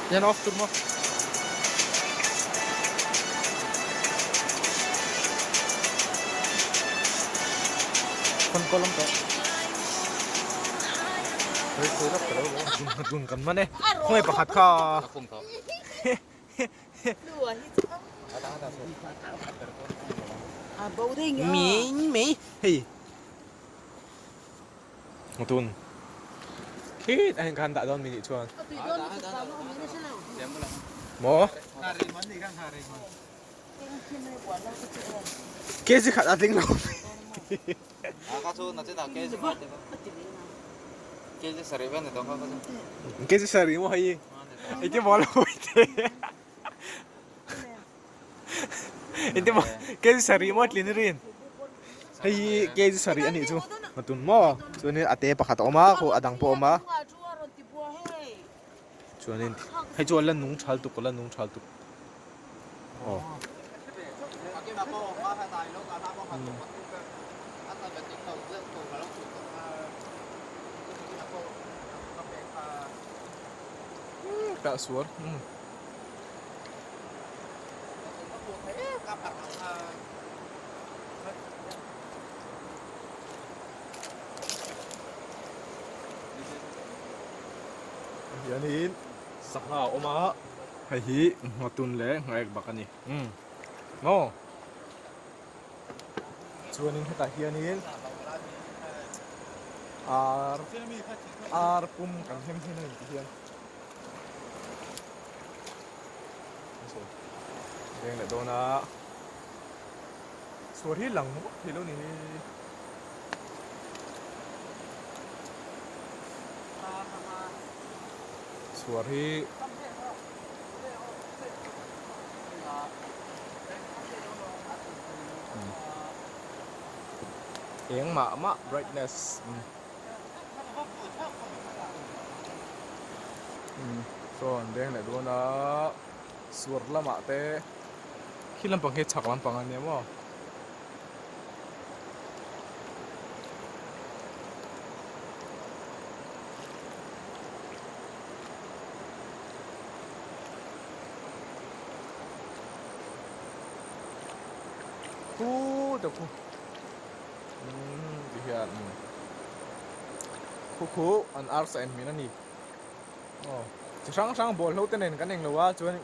Yan off tur maw? Phone call awm tawh. Thei thei lawk ta lo maw? Dun kan man e. Khawngaih pakhat kha. Min mai hei. Tun khit a heng khan dah dawn mi nih chuan. Maw? Kg khat a tling lo. Kg sarih maw hei? Engtin maw lo te. Engtin maw kg sarih maw tlin rin. Hei hi kg sarih a nih chu. Matun maw? Chuanin a te pakhat a awm a, khu a dang pawh a awm a. Chuanin hei chu a la nung thal tuk a la nung thal tuk. Aw. Tah suar. Hianin sangha a awm a hei hi nghatun leh nghaek bak a ni umm maw chuanin hetah hianin ar ar pum kan hem hin a ni tih hian veng leh dawn a suar hi lang ngawt thei lo ni hi. Chhuar hi eng mah mah brightness sawn deng leh dawn a suar lamah te khi lampang hi chhak lampang a nia maw. Khu te khu umm ti hian khu khu an arsa en hmin a ni aw chi hrang hrang bawlhlo te nen kan englo a chuan.